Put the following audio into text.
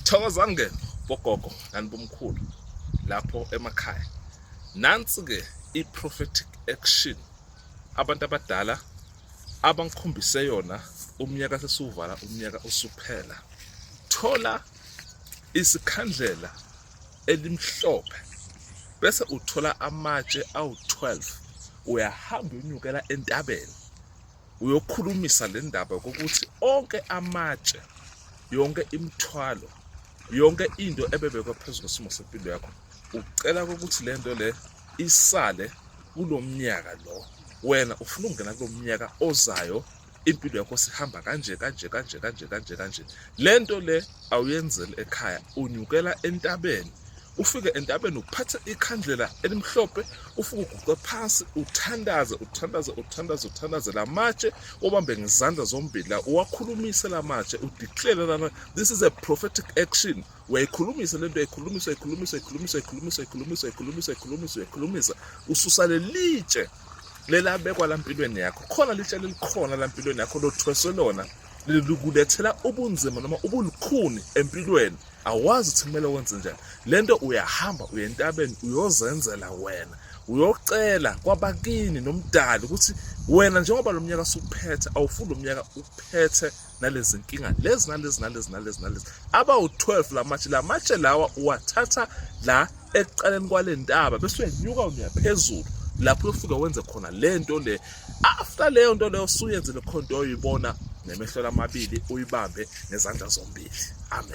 Thokozani-ke bogogo nani bomkhulu lapho emakhaya. Nansi-ke i-prophetic action abantu abadala abangikhombise yona umnyaka sesiwuvala umnyaka usuphela. Thola isikhandlela elimhlophe bese uthola amatshe awu-12 uyahamba unyukela entabeni uyokhulumisa le ndaba kokuthi onke amatshe yonke imithwalo yonke into ebebekwa phezu kwesimo sempilo yakho ucela ukuthi le nto le isale kulo mnyaka lo wena ufuna ukungena kulo mnyaka ozayo impilo yakho sihamba kanje kanje kanje kanje kanje kanje le nto le awuyenzeli ekhaya unyukela entabeni ufike entabeni uphathe ikhandlela elimhlophe ufike uguqe phansi uthandaze uthandaze uthandaze uthandaze la matshe ubambe ngezandla zombili la uwakhulumise la matshe udeclare lana this is a prophetic action uyayikhulumisa lento uyayikhulumisa uyayikhulumisa uyayikhulumisa uyayikhulumisa uyayikhulumisa uyayikhulumisa uyayikhulumisa uyayikhulumisa ususa lelitshe lelabekwa lampilweni yakho khona litshe lelikhona lampilweni yakho lothweswe lona likulethela ubunzima noma ubulukhuni empilweni awazi ukuthi kumele wenze njani lento uyahamba uye entabeni uyozenzela wena uyocela kwabakini nomdali ukuthi wena njengoba lo mnyaka suphethe awufuni lo mnyaka uphethe nalezi nkinga lezi nalezi nalezi nalezi nalezi abawu-12 lamatshe lamatshe lawa uwathatha la ekuqaleni kwale ntaba bese uyenyuka uya phezulu lapho uyofika wenze khona le nto le after leyo nto leyo usuyenzile khona into oyibona ngemehlo lamabili uyibambe ngezandla zombili amen.